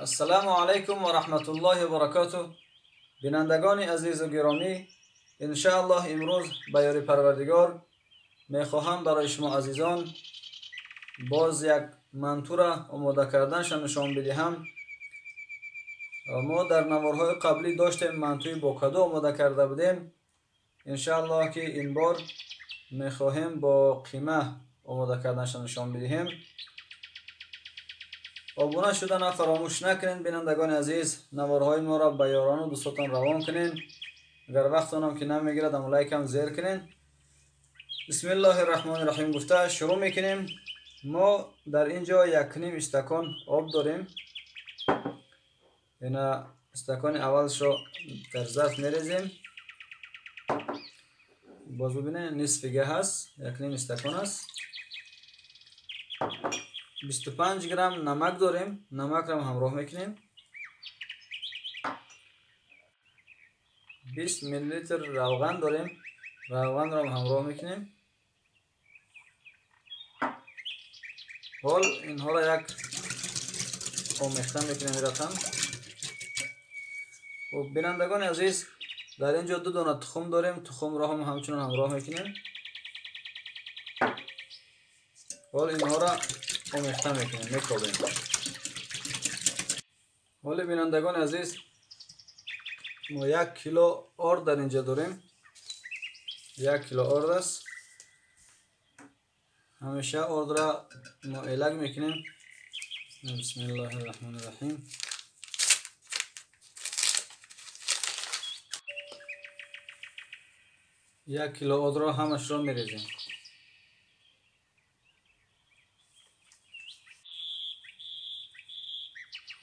Ассалому алайкум ва раҳматуллоҳи ва баракотуҳ. Бинандагони азизу гиромӣ, иншааллоҳ имрӯз ба ёри Парвардигор мехоҳам барои шумо азизон боз як мантура омода карданашро нишон бидиҳам. Мо дар наворҳои қаблӣ доштем мантуи бо каду омода карда будем. Иншааллоҳ ки ин бор мехоҳем бо қима омода карданашро нишон бидиҳем. Обуна шудана фаромӯш накунед, бинандагони азиз. Наворҳои моро ба ёрону дӯстотон равон кунед. Агар вақтонам ки намегирад, ам лайкам зер кунед. Бисмиллоҳи раҳмони раҳим гуфта шурӯъ мекунем. Мо дар ин ҷо 1.5 истакон об дорем. Ина истакони аввалшо дар зарф мерезем. Боз бибинед, нисфига ҳаст, 1.5 истакон аст. 25 грамм намак дорем, намакро ҳамроҳ мекунем. 20 миллилитр равған дорем, равғанро ҳамроҳ мекунем. Ҳол инҳоро як омехта мекунем рақам. Хуб, бинандагони азиз, дар ин ҷо 2 дона тухм дорем, тухмро ҳам ҳамчунон ҳамроҳ мекунем. Ҳол инҳоро омехта мекунем, мекобем. Ҳоли бинандагони азиз, мо 1 кило орд дар инҷа дорем. 1 кило орд аст. Ҳамеша ордра мо элак мекунем. Бисмиллоҳи раҳмони раҳим. 1 кило ордро ҳамашро мерезем.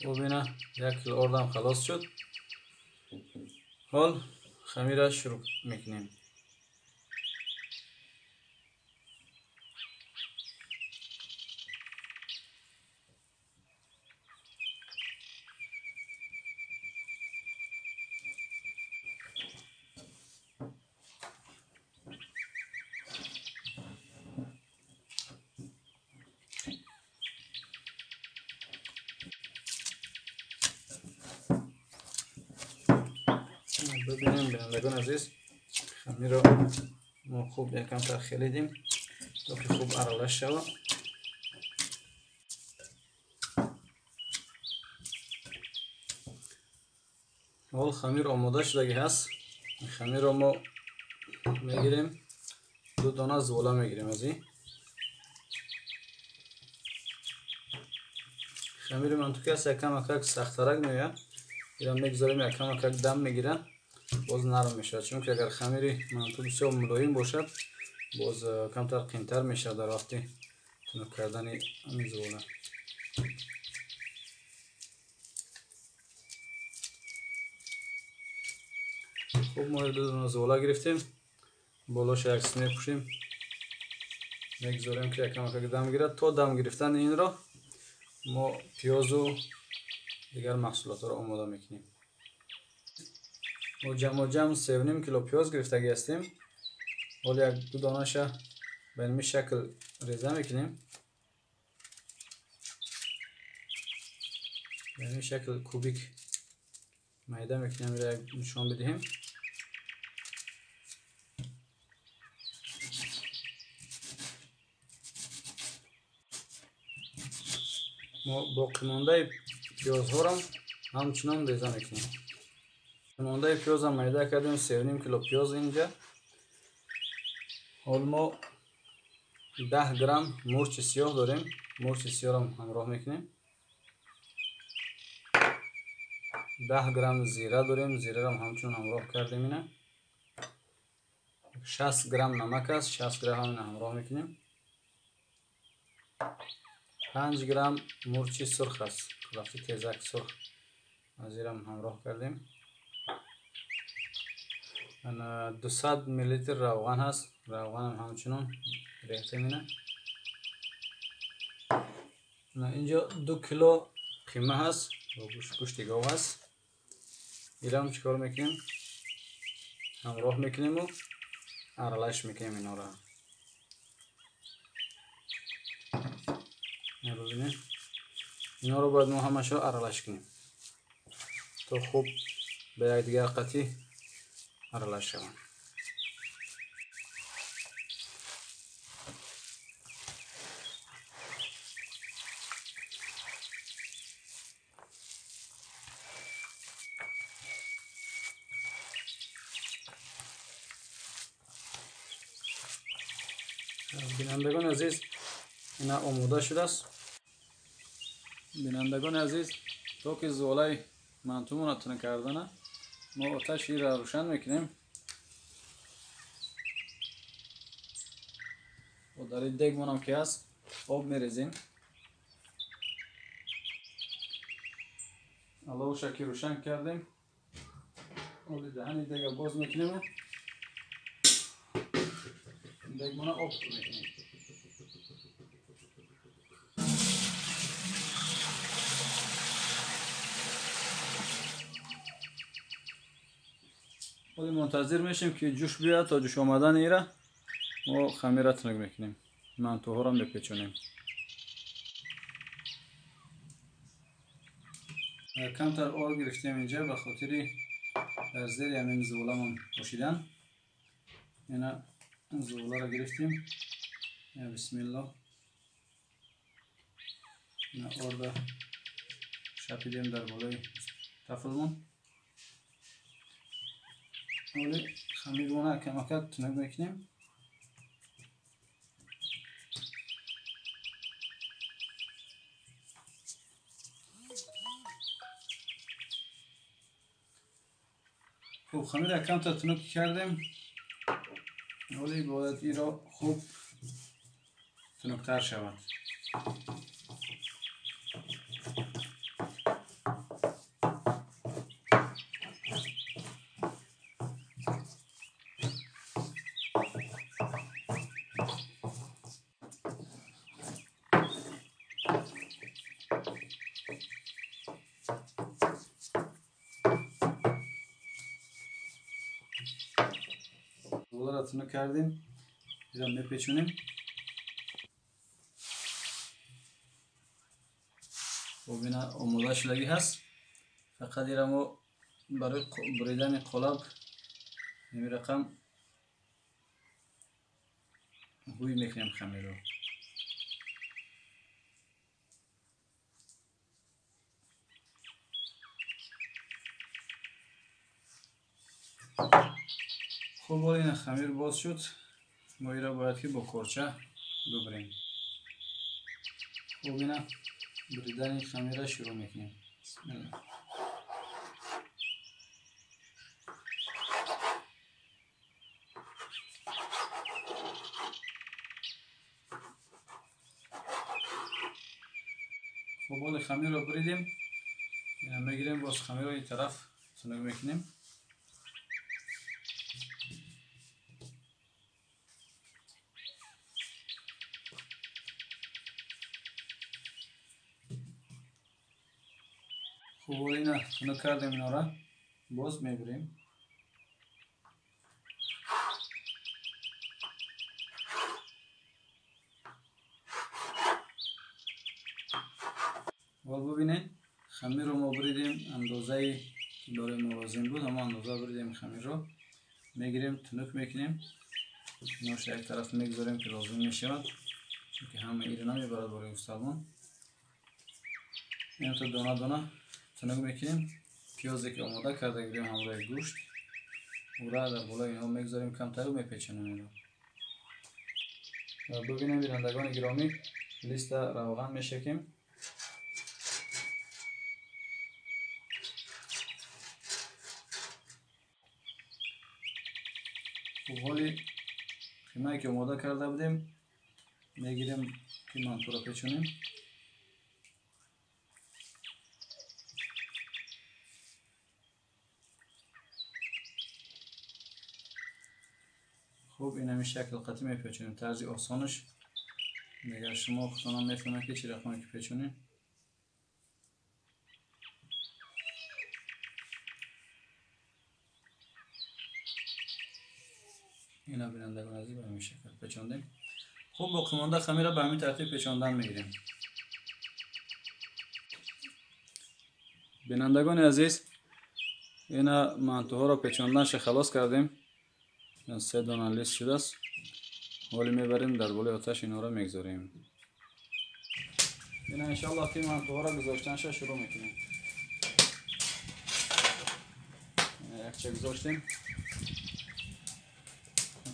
Бубина, 1 кило ордам халос шуд. Ҳол хамира шурӯъ мекунем. Бибинем, бинандагони азиз, хамирро мо хуб якамтар хелидем то ки хуб аралаш шавад. Ҳол хамир омода шудагӣ ҳаст. Хамирро мо мегирем, 2 дона зувола мегирем аз ин. Хамири манту ки аст, якам-якак сахттарак меояд. Ира мегузорем, якам-якак дам мегирад, боз нарм мешавад. Чунки агар хамири манту бисёр мулоим бошад, боз камтар қинтар мешавад дар вақти тунук кардани ҳамин зувола. Хуб, мо 2 дона зувола гирифтем, болоша як чиз мепӯшем, мегузорем ки якам-якак дам гирад. То дам гирифтани инро мо пиёзу дигар маҳсулотҳоро омода мекунем. Мо ҷамъ 3.5 кило пиёз гирифтагӣ ҳастем. Ҳоло 1-2 донаша ба ин шакл реза мекунем. Ба ин шакл кубик майда мекунем, инро як нишон бидиҳем. Мо боқимондаи пиёзҳоро ҳамчунон реза мекунем. Мондаи пиёзам майда кардем, 3.5 кило пиёз инҷа. Ҳол мо 10 грамм мурчи сиёҳ дорем, мурчи сиёҳро ҳамроҳ мекунем. 10 грамм зира дорем, зираро ҳамчунон ҳамроҳ кардем. Ина 60 грамм намак аст, 60 грамм ина ҳамроҳ мекунем. 5 грамм мурчи сурх аст, рафти тезак сурх, аз ирам ҳамроҳ кардем. 200 миллилитр равған ҳаст, равғанам ҳамчунон рехтем. Ина инҷо 2 кило қима ҳаст, гӯшти гов ҳаст. Ирам чӣ кор мекунем? Ҳамроҳ мекунему аралаш мекунем инҳоро. Бибинед, Инҳоро бояд мо ҳамашро аралаш кунем то хуб ба якдигар қатъӣ аралаш шаванд. Бинандагони азиз, ина омода шудааст. Бинандагони азиз, то ки золаи мантумона тунук кардана, мо оташ ира рӯшан мекунем. Ва дар ин дегмонам ки ҳаст об мерезем. Аловша ки рӯшан кардем, оли даҳани дега боз мекунем, дегмона об мекунем. Ҳоли мунтазир мешем ки ҷӯш биёяд. То ҷӯш омадани ира мо хамира тунук мекунем, мантуҳоро мепечонем. Камтар ор гирифтем инҷа ба хотири дар зери ҳамин золамон пошидан. Ина золаро гирифтем. Бисмиллоҳ, ина орда шапидем дар болои тафлмон. Ҳоли хамирмона камакак тунук мекунем. Хуб, хамира камтар тунук кардем. Ҳоли бояд иро хуб тунуктар шавад. Золаро тунук кардем, ира мепечонем. Хуб, ина омода шудагӣ ҳаст. Фақат ира мо барои буридани қолаб ҳамин рақам ҳуй мекунем хамирро. Хуб, ҳоли ина хамир боз шуд. Мо ира бояд ки бо корча бибурем. Хуб, ина буридани хамира шурӯъ мекунем. Бисмиллоҳ. Хуб, ҳоли хамирро буридем. Ина мегирем, боз хамирро ин тараф тунук мекунем. Хуб, ина тунук кардем, инора боз мебурем. Ҳол бубинед, хамирро мо буридем андозае ки барои мо лозим буд, ҳамон андоза буридем хамирро. Мегирем, тунук мекунем. Иноша як тараф мегузорем ки лозим мешавад, чунки ҳама иро намебарад барои усталмон. Инто дона дона тунук мекунем. Пиёзе ки омода карда гирем ҳамроҳи гӯшт, ура дар болои инҳо мегузорем, камтару мепечонем инро. Бубинем бинандагони гиромӣ, листа равған мешакем. Хуб, ҳоли қимае ки омода карда будем мегирем ки мантуро печонем. Хуб, ин ҳамин шакл қатъӣ мепечонем. Тарзи осонаш дигар шумо худтонам мефаҳмед ки чӣ рақаме ки печонем. Ина бинандагон азиз, ба ҳамин шакл печондем. Хуб, боқимонда хамира ба ҳамин тартиб печондан мегирем. Бинандагони азиз, ина мантуҳоро печонданша халос кардем. 3 дона лист шудааст. Ҳоли мебарем дар болои оташ инҳоро мегузорем. Ина иншаллоҳ ки мантуҳоро гузоштанша шурӯъ мекунем. Якча гузоштем.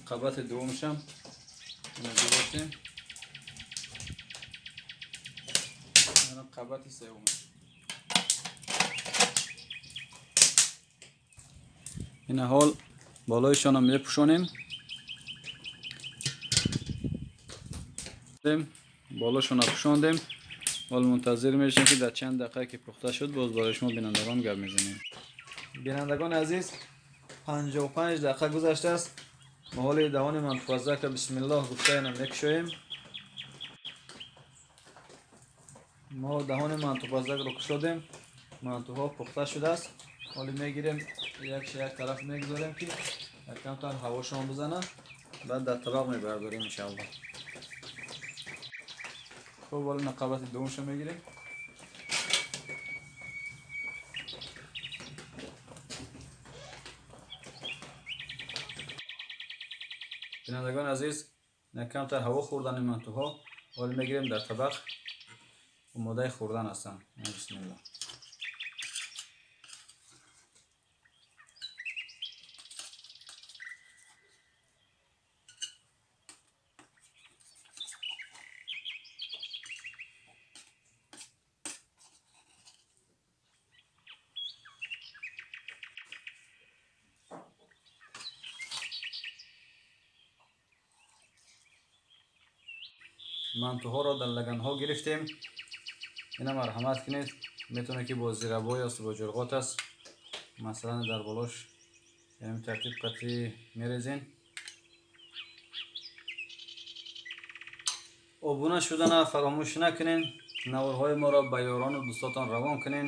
Қабати дуввумшам ина гузоштем. Ина қабати севум. Ина ҳол болоишонро мепӯшонем. Болошонро пӯшондем. Ҳол мунтазир мешем ки дар чанд дақиқа ки пухта шуд, боз барои шумо бинандагон гап мезанем. Бинандагони азиз, 55 дақиқа гузаштааст. Мо ҳоли даҳони мантупазакро бисмиллоҳ гуфта ина мекушоем. Мо даҳони мантупазакро кушодем. Мантуҳо пухта шудааст. Ҳоли мегирем якша як тараф мегузорем ки якамтар ҳавошон бизана, баъд дар табақ мебардорем иншааллоҳ. Хуб, ҳоли нақабати дуввумша мегирем. Бинандагони азиз, камтар ҳаво хӯрдани мантуҳо, ҳоли мегирем дар табақ, омодаи хӯрдан ҳастанд. Бисмиллоҳ. Мантуҳоро дар лаганҳо гирифтем. Ина марҳамат кунед, метавонед ки бо зирабо ё бо ҷурғот аст, масалан дар болош ҳамин тартиб қатъи мерезен. Обуна шудана фаромӯш накунед. Наворҳои моро ба ёрону дӯстотон равон кунед.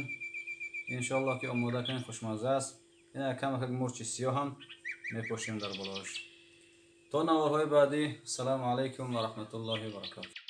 Иншоаллоҳ ки омода кунед, хушмазза аст. Ина камакак мурчи сиёҳ ҳам мепошем дар болош. То наворҳои баъдӣ, салому алайкум ва раҳматуллоҳи ва баракотуҳ.